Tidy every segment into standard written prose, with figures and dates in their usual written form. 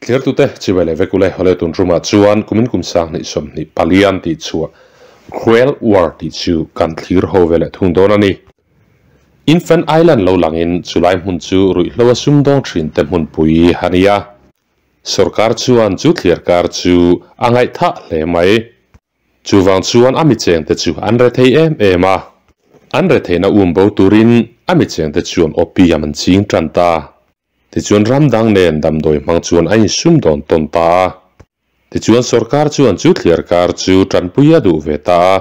Thlertute chibai leh vek ule hawle tun tumah chuan kumin kum sang hnih 24 tih chhuah Cruel War tih chu kan thlir ho ve leh thung dawn a ni. Infant Island lo langin chulai hmun chu ruihhlo a sumdawng thin te hmunpui a ni a. Sorkar chuan chu thlir kar chu a ngaihthah hle mai. Chuvang chuan a mi chengte chu an re thei em em a. An re theihna um bo turin a mi chengte chuan opium an ching tan ta. Tichuan ram dang nen damdawi hmang chuan a insum dawn tawn ta a. Tichuan sorkar chuan chu thliar kar chu tanpui a duh ve ta a.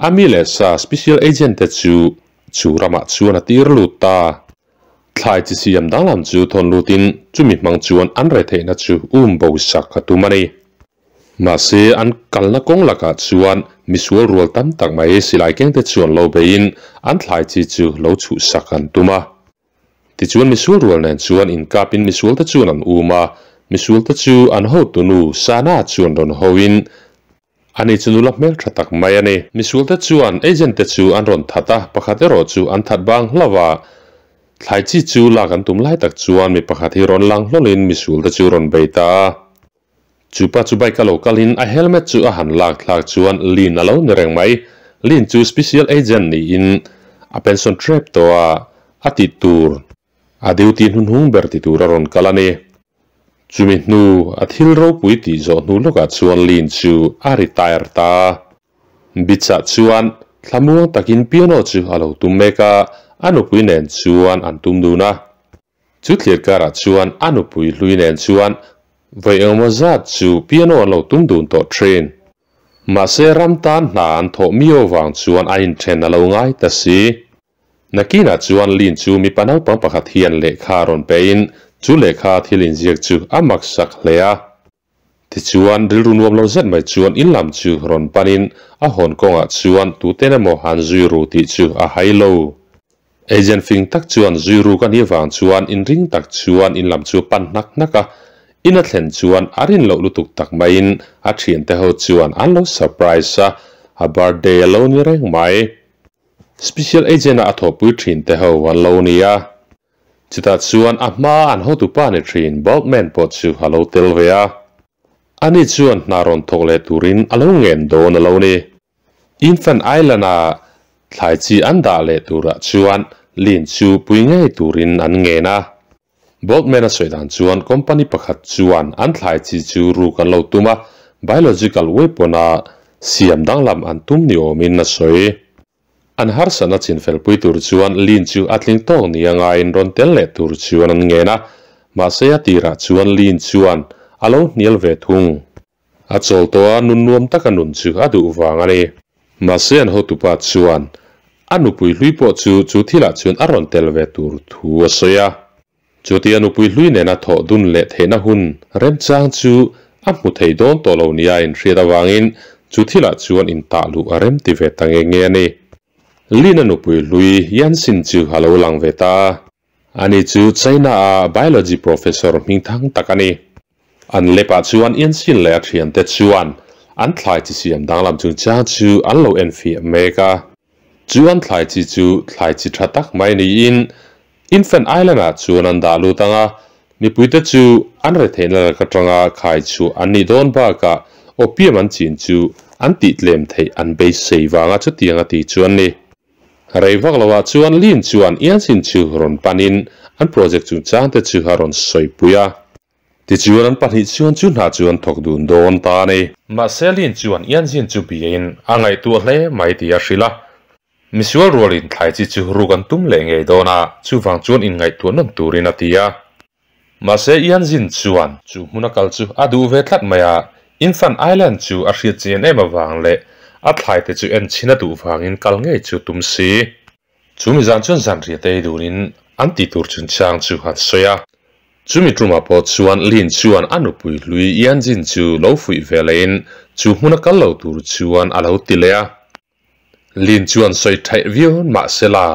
A mi leh sa special agent te chu chu ramah chuan a tir lut ta. Thlai chi siam danglam chu thawn lutin chumi hmang chuan an re theihna chu um bo sak a tum a ni. Mahse an kalna kawng lakah chuan misual rual tam tak mai silai keng te chuan lo beiin an thlai chi chu lo chhuh sak an tum a. Tichuan misual rual nen chuan inkapin misual te chuan an um a, misual te chu an hotunu Sana chuan rawn hoin ani chu nula hmel tha tak mai a ni. Misual te chuan agent te chu an rawn that a, pakhat erawh chu an that bang hlauh a. Thlai chi chu lak an tum lai tak chuan mi pakhat hi rawn lang hlawlin misual te chu rawn bei ta a. Chupa chu bike a lo kalin a helmet chu a han lak thlak chuan Lin a lo ni reng mai. Lin chu special agent niin a pension trap tawh a, a ti tur a duty hnunhung ber ti tur a rawn kal a ni. Chumi hnu a thil ropui tih zawh hnu lawkah chuan Lin chu a retire ta. Beach-ah chuan thlamuang takin piano chu a lo tum mek a, a nupui nen chuan an tum dun a. Chu thlir karah chuan a nupui hlui nen chuan vawi engemaw zat chu piano an lo tum dun tawh thin. Mahse ram tan hna an thawh miau vang chuan a inthen a lo ngai ta si. Nakinah chuan Lin chu mipa naupang pakhat hian lehkha rawn pein chu lehkha thil inziak chu a maksak hle a. Tichuan rilru nuam lo zet mai chuan in lam chu rawn panin a hawn kawngah chuan tuten emaw han zui ru tih chu a hai lo. Agent fing tak chuan zui ru ka nih vang chuan inring tak chuan in lam chu pan hnak hnak a. In a thlen chuan a rin loh lutuk tak maiin a thiante ho chuan an lo surprise a, a birthday a lo ni reng mai. Special agent-a a thawhpui thinte ho an lo ni a. Chutah chuan a hma an hotupa ni thin Baldman pawh chu a lo tel ve a. Ani chuan hna rawn thawk leh turin a lo ngen dawn a lo ni. Infant Island-a thlai chi an dah leh turah chuan Lin chu pui ngei turin an ngen a. Baldman a sawi dan chuan company pakhat chuan an thlai chi chu ruk an lo tum a, biological weapon-a siam danglam an tum ni awmin a sawi. An harsatna chinfelpui tur chuan Lin chu a tling tawk ni a ngaiin rawn tel leh tur chuan an ngen a, mahse a tirah chuan Lin chuan a lo hnial ve thung. A chawl tawh a, nun nuam taka nun chu a duh vang a ni. Mahse an hotupa chuan a nupui hlui pawh chu chu thilah chuan a rawn tel ve tur thu a sawi a. Chutia nupui hlui nena thawh dun leh theihna hun remchang chu a hmu thei dawn tawh lo nia inhriat avangin chu thilah chuan intah luh a rem ti ve ta nge nge a ni. Lin-a nupui hlui Yanxin chu a lo lang ve ta a. Ani chu China-a biology professor hmingthang tak a ni. An lepah chuan Yanxin leh a thiante chuan an thlai chi siam danglam chungchang chu an lo enfiah mek a. Chu an thlai chi chu thlai chi tha tak mai niin Infant Island-ah chuan an dah lut ang a, mipuite chu an retheihna lak atanga khai chu an nih dawn bakah opium an chin chu an tihtlem theih an beisei vanga chutiang a ti chu an ni. Rei vak lovah chuan Lin chuan Yanxin chu rawn panin an project chungchangte chu a rawn sawipui a. Tichuan an pahnih chuan chu hna chu an thawk dun dawn ta a ni. Mahse Lin chuan Yanxin chu biain a ngaihtuah hle mai tih a hrilh a. Misual rualin thlai chi chu ruk an tum leh ngei dawn a, chuvang chuan inngaihtuah nawn turin a ti a. Mahse Yanxin chuan chu hmuna kal chu a duh ve tlat mai a, Infant Island chu a hriat chian em avang leh a thlai te chu en chhin a duh vangin kal ngei chu tum si. Chumi zan chuan zanriah te ei dunin an tih tur chungchang chu an sawi a. Chumi tumah pawh chuan Lin chuan a nupui hlui Yanjin chu lo fuih ve lehin chu hmuna kal lo tur chuan a lo ti leh a. Lin chuan sawi thaih viau mahsela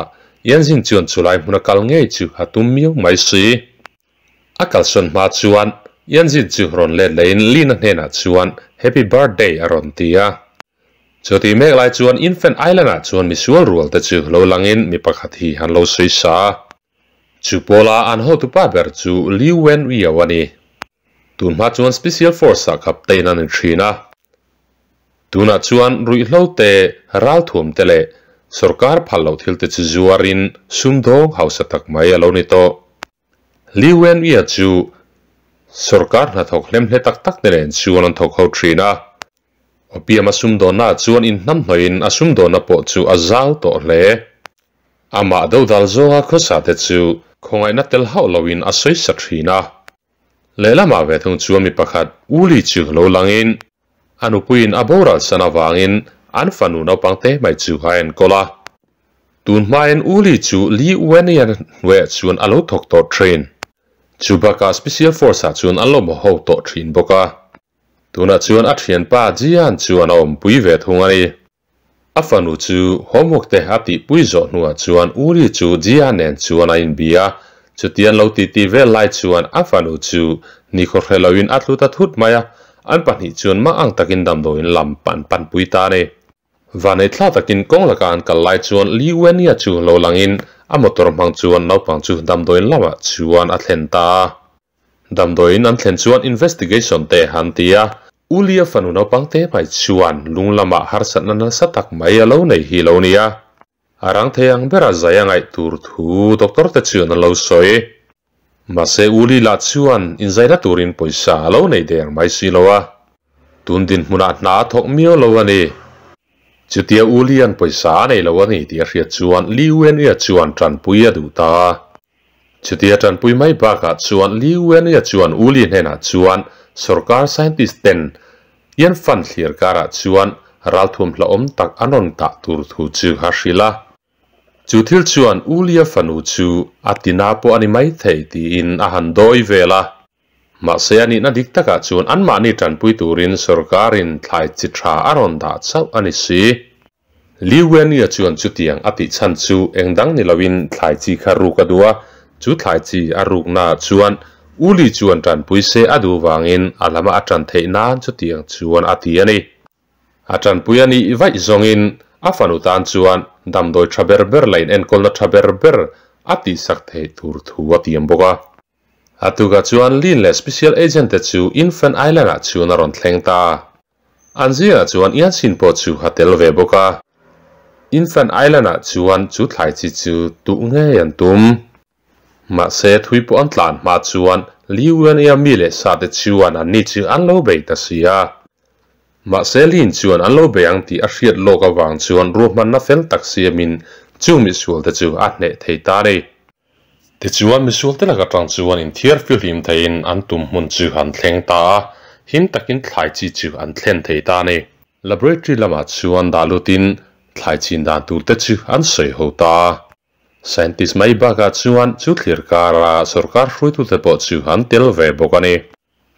Yanjin chuan chulai hmuna kal ngei chu a tum miau mai si. A kalsawn hma chuan Yanjin chu rawn let lehin Lin-a hnenah chuan Happy Birthday a rawn ti a. Chuti mek lai chuan Infant Island-ah chuan misual rual te chu lo langin mi pakhat hi an lo sawi sa a. Chu pawla an hotupa ber chu Liu Wen Yao a ni. Tun hma chuan Special Force ah Captain a ni thin a. Tunah chuan ruihhlo te, ralthuam te leh sorkar phal loh thil te chu zuarin sumdawng hausa tak mai a lo ni tawh. Li Wen-Ia chu sorkar hnathawk hlemhle tak tak te nen chuan an thawk ho thin a. Opium a sumdawnnaah chuan inhnamhnawhin a sumdawnna pawh chu a zau tawh hle. Amah dodal zawnga khawsa te chu khawngaihna tel hauh loin a sawisa thin a. Lehlamah ve thung chuan mi pakhat Uli chu lo langin a nupuiin a boral san avangin an fanu naupang te mai chu a enkawl a. Tun hmain Uli chu Li Wenyan hnuaiah chuan a lo thawk tawh thin. Chu bakah Special Force ah chuan an lo hmu ho tawh thin bawk a. Tunah chuan a thianpa Jian chuan a awmpui ve thung a ni. A fanu chu homework te a tihpui zawh hnuah chuan Uri chu Jia nen chuan a inbia. Chutian lo titi vel lai chuan a fanu chu nikhaw hre loin a tlu ta thut mai a, an pahnih chuan mah ang takin damdawiin lam an panpui ta a ni. Vanei thla takin kawng laka an kal lai chuan Li Wenya chu lo langin a motor hmang chuan naupang chu damdawiin lamah chuan a thlen ta a. Damdawiin an thlen chuan investigation te han ti a, U Lia fanu naupang te mai chuan lung lamah harsatna nasa tak mai a lo nei hi lo nia. A rang thei ang bera zai a ngaih tur thu doctor te chuan an lo sawi. Mahse U Li lah chuan inzaina turin pawisa a lo nei der mai si lo a. Tun dinhmunah hna a thawk miau lo a ni. Chutia U Lian pawisa a nei lo a ni tih a hriat chuan Li Wen-ia chuan tanpui a duh ta a. Chutia tanpui mai bakah chuan Li Wen-ia chuan U Li hnenah chuan sorkar scientist ten Ian Fan thlir karah chuan ralthuam hlauhawm tak an rawn dah tur thu chu a hrilh a. Chu thil chuan U Lia fanu chu a tina pawh a ni maithei tiin a han dawi vel a. Mahse a nihna dik takah chuan anmahni tanpui turin sorkarin thlai chi tha a rawn dah chauh a ni si. Li Wen-ia chuan chutiang a tih chhan chu eng dang ni loin thlai chi kha ruk a duh a, chu thlai chi a ruknaah chuan U Li chuan tanpui se a duh vangin a lama a tan theih nan chutiang chuan a ti a ni. A tanpui a nih vaih zawngin a fanu tan chuan damdawi tha ber ber la inenkawlna tha ber ber a tihsak theih tur thu a tiam bawk a. A tukah chuan Lin leh Special Agent te chu Infant Island ah chuan a rawn thleng ta. An zingah chuan Ian Sin pawh chu a tel ve bawk a. Infant Island ah chuan chu thlai chi chu tuh ngei an tum. Mahse thui pawh an tlan hma chuan Li Wen-ia mi leh sa te chuan anni chu an lo bei ta si a. Mahse Lin chuan an lo bei ang tih a hriat lawk avang chuan ruahmanna fel tak siamin chung misual te chu a hneh thei ta a ni. Tichuan, misualte lak atang chuan inthiar fihlim theiin an tum hmun chu an thleng ta a, him takin thlai chi chu an thlen thei ta a ni. Laboratory lamah chuan dah lutin thlai chin dan turte chu an sawi ho ta a. Scientist mai bakah chuan chu thlir kara sorkar hruaitute pawh chu an tel ve bawk a ni.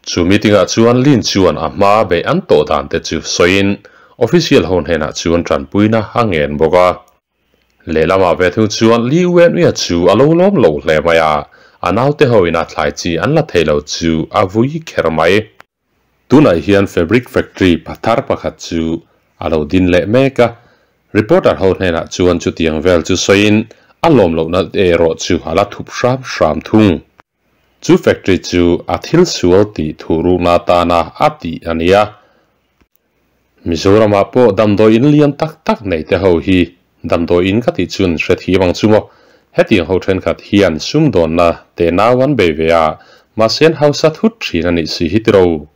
Chu meeting-ah chuan Lin chuan a hma beih an tawh dante chu sawiin official ho hnenah chuan tanpuina a ngen bawk a. Lehlamah ve thung chuan Li Wen-uia chu a lo lawm lo hle mai a, a naute ho ina thlai chi an la thei lo chu a vui kher mai. Tunah hian fabric factory pathar pakhat chu a lo din leh mek a, reporter ho hnenah chuan chutiang vel chu sawiin a lawm lohna erawh chu a la thup hram hram thung. Chu factory chu a thil sual tih thu rukna atana a tih a ni a. Mizoramah pawh damdawi in lian tak tak nei te ho hi damdawi in ka tih chun hre thiam ang chu maw. Hetiang ho thenkhat hian sumdawnna te nau an bei ve a, mahse an hausa thut thin a nih si hi tiro.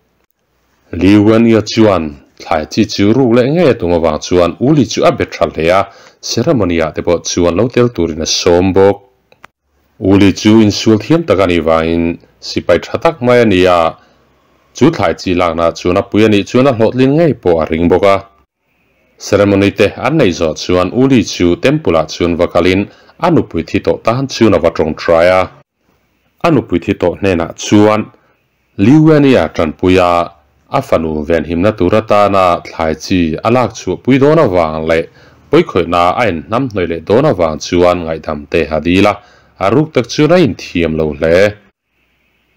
Liu Wen-ia chuan thlai chi chu ruk leh ngei a tum avang chuan U Li chu a bet tha hle a, ceremony-ah te pawh chuan lo tel turin a sawm bawk. U Li chu insual thiam tak a nih vangin sipai tha tak mai a ni a, chu thlai chi lakna chuan a pui a nih chuan a hlawhtlin ngei pawh a ring bawk a. Ceremony te an neih zawh chuan U Li chu temple ah chuan va kalin a nupui thi tawh tan chuan a va tawngtai a. A nupui thi tawh hnenah chuan Li Wen-ia tanpui a, a fanu venhimna tur atana thlai chi a lak chhuahpui dawn avang leh pawikhawihna a inhnam hnawih leh dawn avang chuan ngaihdam te a dil a, a ruk tak chuan a inthiam lo hle.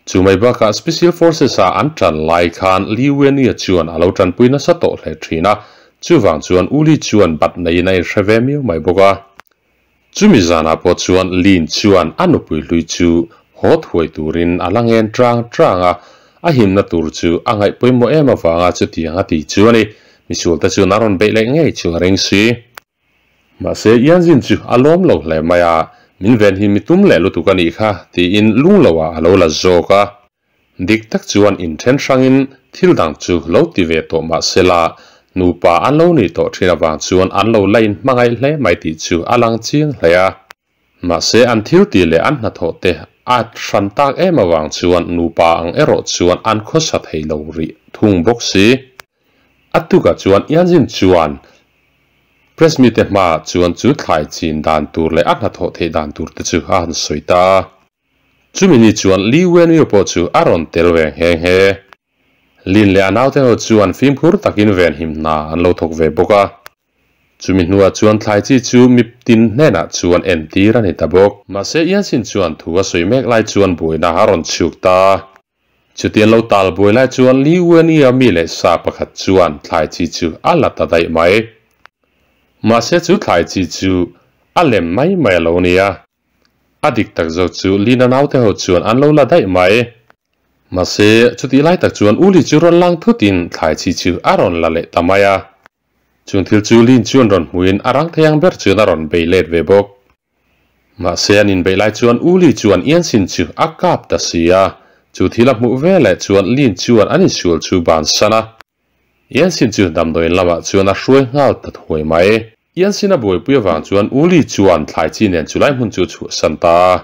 Chu mai bakah Special Forces-a an tan lai khan Li Wen-ia chuan a lo tanpui nasa tawh hle thin a, chuvang chuan U Li chuan bat neiin a inhre ve miau mai bawk a. Chumi zanah pawh chuan Lin chuan a nupui hlui chu haw thuai turin a la ngen tang tang a, A himna tur chu a ngaih pawimawh em avanga chutiang a ti chu a ni. Misualte chuan a rawn beih leh ngei chu a ring si. Mahse, Yanzin chu a lawm lo hle mai a, Min ven hi mi tum leh lutuk a nih kha, tiin lung loah a lo la zawk a. Dik tak chuan inthen hrangin thil dang chu lo ti ve tawh mah sela, nupa an lo nih tawh thin avang chuan an lo la inhmangaih hle mai tih chu a lang chiang hle a. Mahse, an thil tih leh an hnathawh te a hran tak em avang chuan nupa ang erawh chuan an khawsa thei lo rih thung bawk si. A tukah chuan Ianzin chuan Press mite hmaah chuan chu thlai chin dan tur leh a hnathawh theih dan tur te chu a han sawi ta a. Chumi ni chuan Li Wenyu pawh chu a rawn tel ve nghe nghe. Lin leh a naute ho chuan fimkhur takin venhim hna an lo thawk ve bawk a. Chumi hnuah chuan thlai chi chu miptin hnenah chuan entir a ni ta bawk. Mahse Iansin chuan thu a sawi mek lai chuan buaina a rawn chhuk ta. Chutiang lo tal buai lai chuan Li Wenyi-a mi leh sa pakhat chuan thlai chi chu a la ta daih mai. Mahse chu thlai chi chu a lem mai mai a lo ni a. A dik tak zawk chu Lina naute ho chuan an lo la daih mai. Mahse chutih lai tak chuan U Li chu rawn lang thutin thlai chi chu a rawn la leh ta mai a. Chung thil chu Lin chuan rawn hmuin a rang thei ang ber chuan a rawn bei let ve bawk. Mahse an inbeih lai chuan U Li chuan Iansin chu a kap ta si a, chu thil a hmuh ve leh chuan Lin chuan an insual chu bansan a. Iansin chu damdawiin lamah chuan a hruai nghal ta thuai mai. Iansin a buaipui avang chuan U Li chuan thlai chi nen chulai hmun chu a chhuahsan ta a.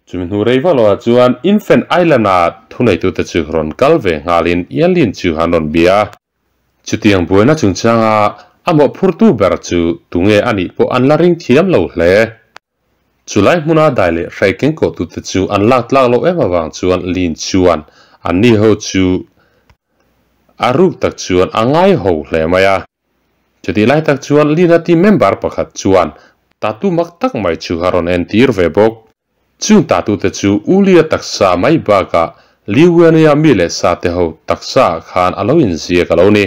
Chumi hnu rei vak loah chuan Infant Island-a thuneitute chu rawn kal ve nghalin Ianlin chu an rawn bia a. Chutiang buaina chungchanga a mawhphurtu ber chu tunge a nih pawh an la ring thiam lo hle. Chulai hmuna dai leh hrai kengkawhtute chu an lak tlak loh em avang chuan Lin chuan anni ho chu a ruk tak chuan a ngai ho hle mai a. Chutih lai tak chuan Lin a team member pakhat chuan tatu mak tak mai chu a rawn entir ve bawk. Chung tatute chu Ulia taksa mai bakah Liuania mi leh sate ho taksaah khan a lo inziak a lo ni.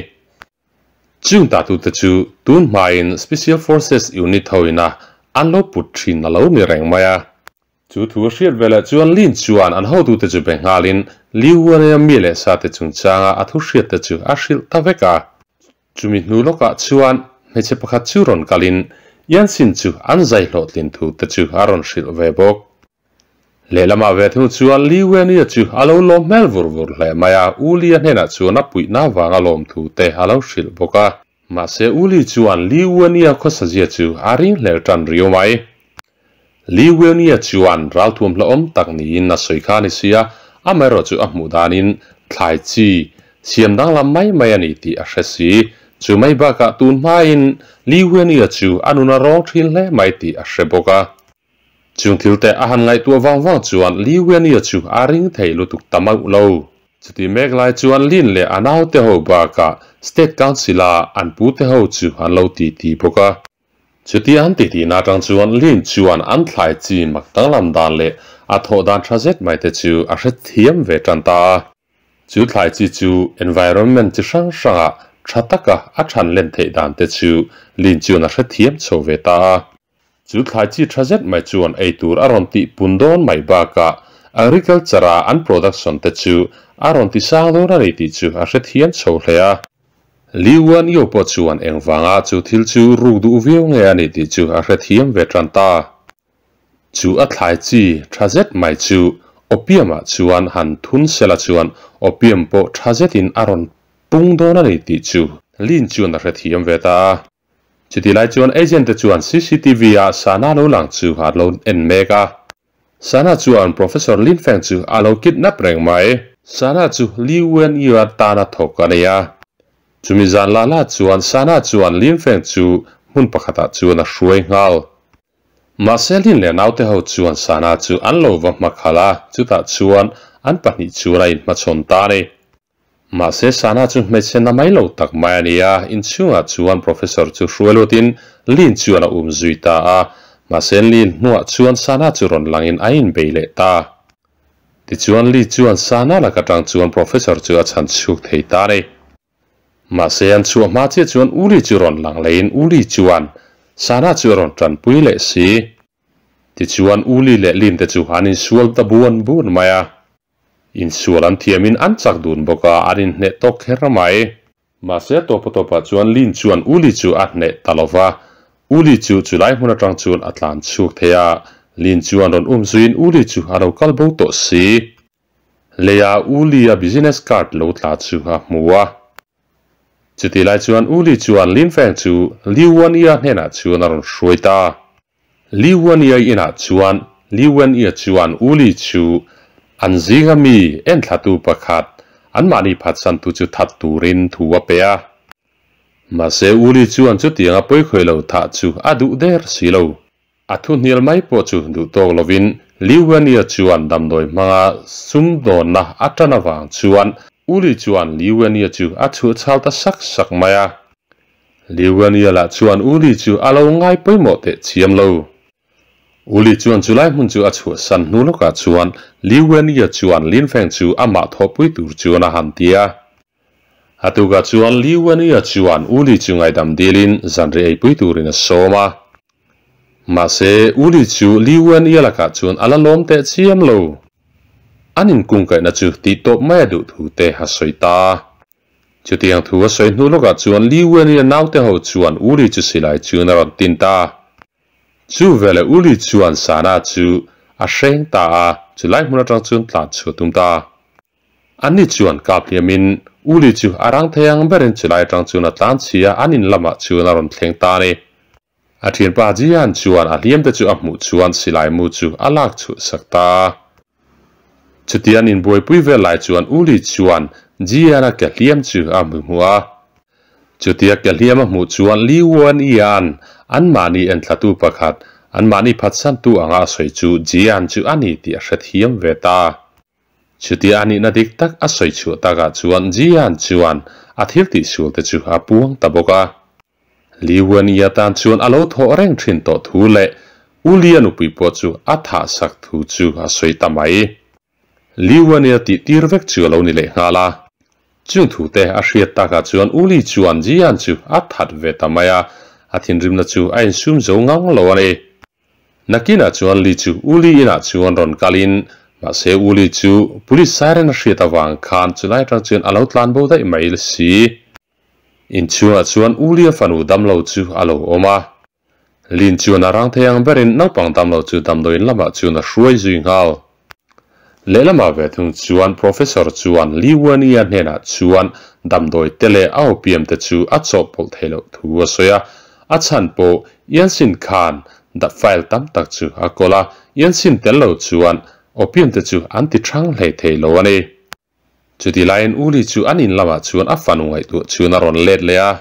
Chung tatute chu tun hmain Special Forces Unit hoina an lo put thin a lo ni reng mai a. Chu thu a hriat veleh chuan Lin chuan an hotute chu be nghalin Liuania mi leh sate chungchanga a thu hriatte chu a hrilh ta vek a. Chumi hnu lawkah chuan hmeichhe pakhat chu rawn kalin Yansin chu an zai hlawhtlin thu te chu a rawn hrilh ve bawk. Lehlamah ve thung chuan Li Wenyu chu a lo lawm hmel vur vur hle mai a, U Li-a hnenah chuan a puihna vanga lawm thu te a lo hrilh bawk a. Mahse U Li chuan Li Wenyu-a khawsazia chu a ringhlel tan riau mai. Li Wenyu chuan ralthuam hlauhawm tak niin a sawi kha a ni si a, amaherawhchu a hmuh danin thlai chi siam danglam mai mai a ni tih a hre si. Chu mai bakah tun hmain Li Wenyu chu a nun a rawng thin hle mai tih a hre bawk a. Chung thil te a han ngaihtuah vang vang chuan Li Wenyu chu a ring thei lutuk ta mauh lo. Chuti mek lai chuan Lin leh a naute ho bakah State Council-a an pute ho chu an lo titi bawk a. Chuti an titihna atang chuan Lin chuan an thlai chi mak danglam dan leh a thawh dan tha zet mai te chu a hrethiam ve tan ta a. Chu thlai chi chu environment chi hrang hrangah tha taka a than len theih dan te chu Lin chuan a hrethiam chho ve ta a. Chu thlai chi tha zet mai chuan ei tur a rawn tih pun dawn mai bakah agriculture-a an production te chu a rawn ti sang dawn a ni tih chu a hrethiam chho hle a. Li Wan Io pawh chuan engvanga chu thil chu ruk duh viau nge a nih tih chu a hrethiam ve tan ta. Chu a thlai chi tha zet mai chu opium-ah chuan han thun sela chuan opium pawh tha zetin a rawn pung dawn a ni tih chu Lin chuan a hrethiam ve ta a. Chutih lai chuan agent te chuan CCTV-ah Sana lo lang chu a lo en mek a. Sana chuan Professor Lin Feng chu a lo kidnap reng mai. Sana chu Li Wenyu-a tana thawk a nei a. Chumi zan la la chuan Sana chuan Lin Feng chu hmun pakhatah chuan a hruai nghal. Mahse Lin leh naute ho chuan Sana chu an lo va hma khalh a, chutah chuan an pahnih chuan a inhmachhawn ta a ni. Mahse Sana chu hmeichhe na mai lo tak mai a ni a, inchhungah chuan Professor chu hruai lutin Lin chuan a um zui ta a, mahse Lin hnuah chuan Sana chu rawn langin a inbei leh ta. Tichuan Li chuan Sana lak atang chuan Professor chu a chhan chhuk thei ta a ni. Mahse an chhuah hma chiah chuan U Li chu rawn lang leiin U Li chuan Sana chu a rawn tanpui leh si. Tichuan U Li leh Lin te chu an insual ta buan buan mai a. Insual an thiamin an chak dun bawk a, an inhneh tawk kher mai. Mahse tawpa tawpah chuan Lin chuan Uli chu a hneh ta lo va, Uli chu chulai hmun atang chuan a tlan chhuak thei a, Lin chuan rawn um zuiin Uli chu a lo kal bo tawh si. Leia Uli a business card lo tla chu a hmu a. Chutih lai chuan Uli chuan Lin Feng chu Liu Wen-ia hnenah chuan a rawn hruai ta. Liu Wen-ia inah chuan Liu Wen-ia chuan Uli chu an zinga mi enthlatu pakhat anmahni phatsantu chu that turin thu a pe a. Mahse Uli chuan chutianga pawikhawih lo thah chu a duh der si lo. A thu hnial mai pawh chu duh tawk lovin Liu Wen-ia chuan damdawi hmanga sumdawnna a tan avang chuan Uli chuan Liu Wen-ia chu a chhuahchhal ta sak sak mai a. Liuania lah chuan Uli chu a lo ngai pawimawh teh chiam lo. Uli chuan chulai hmun chu a chhuahsan hnu lawkah chuan Liuania chuan Lin Feng chu amah thawhpui tur chuan a han ti a. A tukah chuan Liuania chuan Uli chu ngaidam dilin zanri eipui turin a sawm a. Mahse, Uli chu Liuania lakah chuan a la lawm teh chiam lo. An inkungkaihna chu tihtawp mai a duh thu te a sawi ta. Chutiang thu a sawi hnu lawkah chuan Li Wen-i a naute ho chuan Uli chu silai chuan a rawn tin ta. Chu veleh Uli chuan Sana chu a hreng ta a, chulai hmun atang chuan tlan chhuah tum ta. Anni chuan kap hliamin Uli chu a rang thei ang berin chulai atang chuan a tlan chhi a, an in lamah chuan a rawn thleng ta a ni. A thianpa Jian chuan a hliamte chu a hmuh chuan silai mu chu a lak chhuah sak ta. Chuti an inbuaipui vel lai chuan Uli chuan Jian-a ke hliam chu a hmu hmu a. Chutia ke hliam a hmuh chuan Li Wen-i-a'n anmahni enthlatu pakhat, anmahni phatsantu anga a sawi chu Jian chu a ni tih a hrethiam ve ta. Chutia a nihna dik tak a sawi chhuah takah chuan Jian chuan a thil tihsual te chu a puang ta bawk a. Li Wen-i atan chuan a lo thawh reng thin tawh thu leh U Lia nupui pawh chu a thah sak thu chu a sawi ta mai. Li Wen-i a tih tir vek chu a lo ni leh nghal a. Chung thu te a hriat takah chuan U Li chuan Jian chu a that ve ta mai a, a thinrimna chu a insum zo ngang lo a ni. Nakinah chuan Li chu U Li inah chuan rawn kalin, mahse U Li chu police siren a hriat avang khan chulai atang chuan a lo tlan bo daih mai si. Inchhungah chuan Ulia fanu damlo chu a lo awm a. Lin chuan a rang thei ang berin naupang damlo chu damdawiin lamah chuan a hruai zui nghal. Lehlamah ve thung chuan Professor chuan Li Wen-i-a hnenah chuan damdawi te leh a opium te chu a chawhpawlh theih loh thu a sawi a. A chhan pawh Yansin khan da file tam tak chu a kawl a, Yansin tel lo chuan opium te chu an ti hrang hlei thei lo a ni. Chuti laiin Uli chu an in lamah chuan a fanu ngaihtuah chuan a rawn let leh a.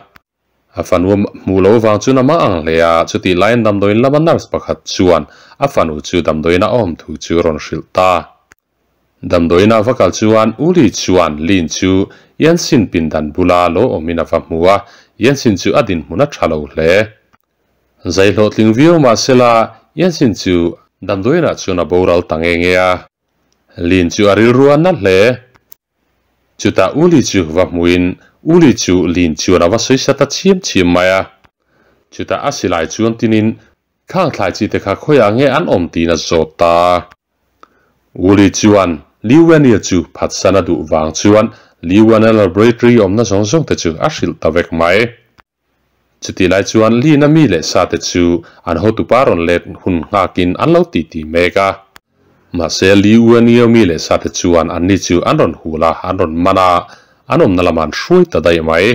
A fanu a hmuh loh avang chuan a mah ang hle a, chutih laiin damdawiin lama nurse pakhat chuan a fanu chu damdawiin a awm thu chu a rawn hrilh ta. Damdawiin a va kal chuan Uli chuan Lin chu Yansin pindan bula lo awmin a va hmu a, Yansin chu a dinhmun a tha lo hle. Zai hlawhtling viau mahsela Yansin chu damdawiinah chuan a boral ta nge nge a. Lin chu a rilru a na hle. Chutah Uli chu va hmuin Uli chu Lin chuan a va sawi sa ta chhiam chhiam mai a. Chutah a silai chuan tinin khang thlai chi te kha khawiah nge an awm tiin a zawt ta. Uli chuan Liu Wenia chu phatsan a duh vang chuan Liu Wena laboratory awmna zawng zawng te chu a hrilh ta vek mai. Chutih lai chuan Lina mi leh sa te chu an hotupa rawn let hun nghakin an lo titi mek a. Mahse Li Uanio mi leh sa te chuan anni chu an rawn hul a, an rawn man a, an awmna lamah an hruai ta daih mai.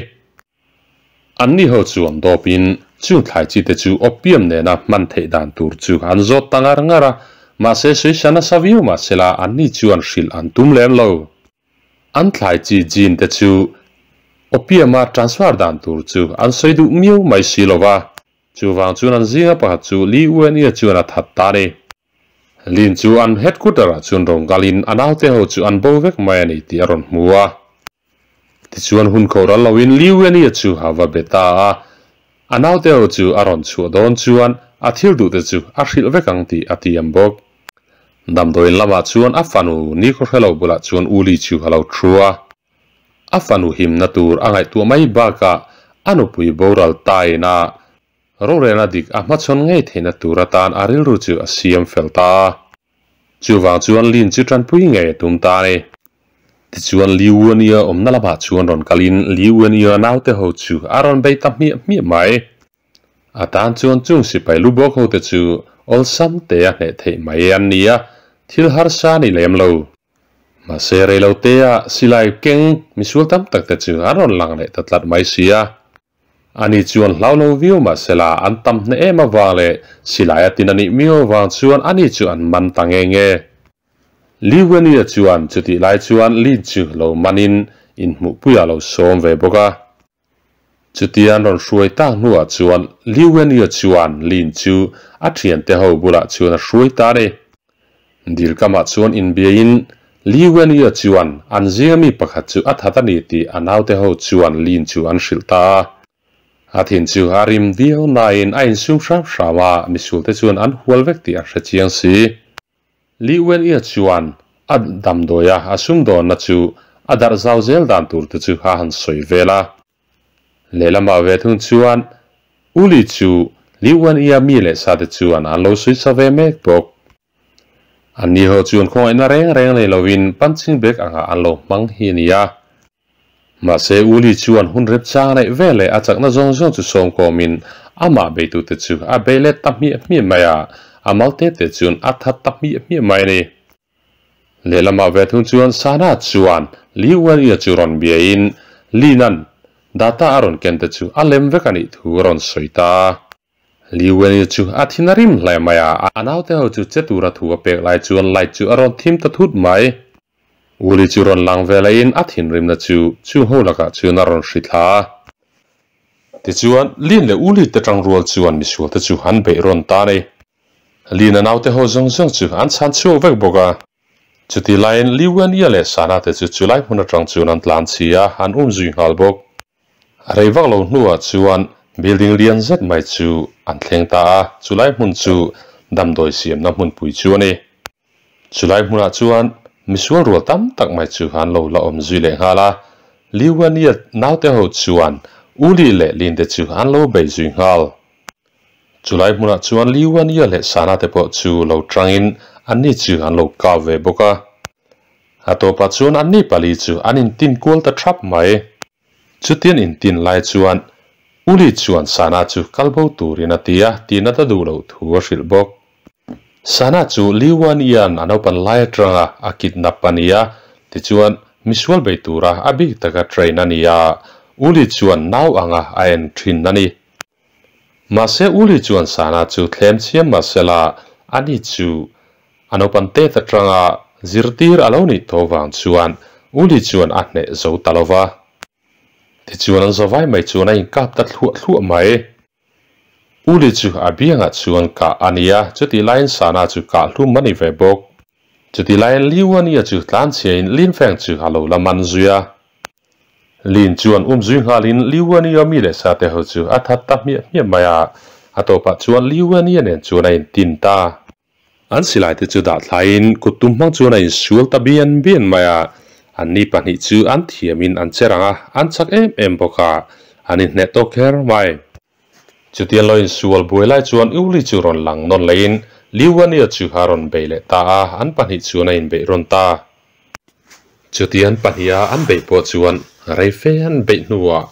Anni ho chu an dawpin chung thlai chi te chu opium nena hman theih dan tur chu an zawt ta ngar ngar a, mahse sawi sa nasa viau mahsela anni chuan hrilh an tum lem lo. An thlai chi gene te chu opium-a transfer dan tur chu an sawi duh miau mai si lo va, chuvang chuan an zinga pakhat chu Li Wen-ia chuan a that ta a ni. Lin chu an headquarter-ah chuan rawn kalin a naute ho chu an bo vek mai a ni tih a rawn hmu a. Tichuan hun kho ral loin Li Wen-ia chu a va be ta a, a naute ho chu a rawn chhuah dawn chuan a thil duhte chu a hrilh vek ang tih a tiam bawk. Damdawiin lamah chuan a fanu nikhaw hrelo bulah chuan Uli chu a lo thu a. A fanu himna tur a ngaihtuah mai bakah a nupui boral taina rorelna dik a hmachhawn ngei theihna tur atan a rilru chu a siam fel ta a. Chuvang chuan Lin chu tanpui ngei a tum ta a ni. Tichuan Liu Wen-ia awmna lamah chuan rawn kalin Liu Wen-ia naute ho chu a rawn bei ta hmiah hmiah mai. A tan chuan chung sipai lu bawk hote chu awlsam te a hneh theih mai an ni a, thil harsa a ni lem lo. Mahse reilotea silai keng misual tam tak te chu an rawn lang leh ta tlat mai si a. Ani chuan hlau lo viau mahsela an tam hne em avang leh silai a tin a nih miau avang chuan ani chu an man ta nge nge. Li Wenyu chuan chutih lai chuan Lin chu lo manin inhmuhpuiah lo sawm ve bawk a. Chutia an rawn hruai tak hnuah chuan Li Wenyu chuan Lin chu a thiante ho bulah chuan a hruai ta a ni. Dil kamah chuan inbiain Li Wenyu chuan an zinga mi pakhat chu a that a ni tih a naute ho chuan Lin chu an hrilh ta a. A thin chu a rim viau nain a insum hram hram a, misualte chuan an hual vek tih an hre chiang si. Li Wenyu chuan a damdawi a, a sumdawnna chu a darh zau zel dan tur te chu a han sawi vel a. Lehlamah ve thung chuan U Li chu Li Wen-ia mi leh sa te chuan an lo sawi sa ve mek bawk. An ni ho chuan khawngaihna reng reng nei lovin punching bag angah an lo hmang hi a ni a. Mahse U Li chuan hun rep chang neih ve leh a chakna zawng zawng chu sawmkawmin amah beitute chu a bei let ta hmiah hmiah mai a, a mal te te chuan a that ta hmiah hmiah mai a ni. Lehlamah ve thung chuan Sana chuan Li Wenyu chu rawn biain Li Nan data a rawn ken te chu a lem vek a nih thu a rawn sawi ta a. Li Wenyu chu a thin a rim hle mai a, a naute ho chu che tura thu a pek lai chuan light chu a rawn thim ta thut mai. U Li chu rawn lang ve laiin a thinrimna chu chung ho lakah chuan a rawn hri thla a. Tichuan, Lin leh U Li te tangrual chuan misualte chu an beih rawn ta a ni. Lina naute ho zawng zawng chu an chhan chhuak vek bawk a. Chuti laiin Liu Wen-ia leh Sana te chu chulai hmun atang chuan an tlan chhi a, an um zui nghal bawk. A rei vak lo hnuah chuan building lian zet mai chu an thleng ta a, chulai hmun chu damdawi siamna hmunpui chu a ni. Chulai hmunah chuan misual rual tam tak mai chu an lo la awm zui leh nghal a, Liu Wen-ia naute ho chuan U Li leh Lin te chu an lo bei zui nghal. Chulai hmunah chuan Liuania leh Sana te pawh chu lo tangin anni chu an lo kap ve bawk a. A tawpah chuan anni pali chu an intin kual ta thap mai. Chutian intin lai chuan Uli chuan Sana chu kal bo turin a ti a, tiin a ta duh loh thu a hrilh bawk. Sana chu Liuania'n a naupan lai atanga a kidnap a ni a, tichuan misual bei tura a bik taka train a ni a, Uli chuan nau anga a en thin a ni. Mahse Uli chuan Sana chu thlem chhiam mahsela ani chu a naupan tet atanga zirtir a lo nih tawh vang chuan Uli chuan a hneh zo ta lo va. Tichuan an zawai mai chuan a inkap ta thluah thluah mai. Uli chu a biangah chuan kah a ni a, chutih laiin Sana chu kah hlum a ni ve bawk. Chutih laiin Liuania chu tlanchhiain Linfeng chu a lo la man zui a. Lin chuan um zui nghalin Liuania mi leh sa te ho chu a that ta hmiah hmiah mai a, a tawpah chuan Liuania nen chuan a intin ta. An silai te chu dah thlaiin kut tum hmang chuan a insual ta bian bian mai a, anni pahnih chu an thiamin an che rang a, an chak em em bawk a, an inhneh tawk kher mai. Chutiang lo insual buai lai chuan Uli chu rawn lang nawn leiin Liuania chu a rawn bei leh ta a, an pahnih chuan a inbeih rawn ta. Chutiang pahniha an beih pawh chuan rei fe an beih hnuah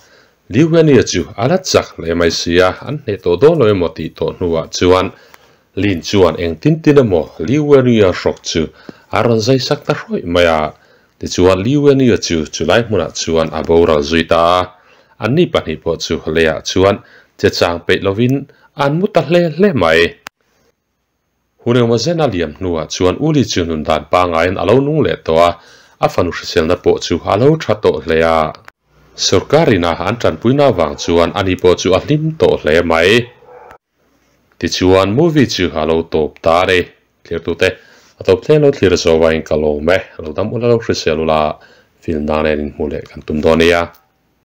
Liuania chu a la chak hle mai si a, an hneh tawh dawn lo emaw tih tawh hnuah chuan Lin chuan engtin tin emaw Liuania hrawk chu a rawn zai sak ta hrawih mai a, tichuan Liuania chu chulai hmunah chuan a boral zui ta a, anni pahnih pawh chu leiah chuan che chang peih lovin an mu ta hle hle mai. Hun engmaw zen a liam hnuah chuan Uli chu nun dan pangaiin a lo nung leh tawh a, a fanu hriselna pawh chu a lo tha tawh hle a. Sorkar ina an tanpuina avang chuan ani pawh chu a hlim tawh hle mai. Tichuan movie chu a lo tawp ta a ni. Thirtute, a tawp thleng lo thlir zawh vangin ka lawm e. Lo dam ula lo hrisel ula, film dang nen inhmuh leh kan tum dawn nia.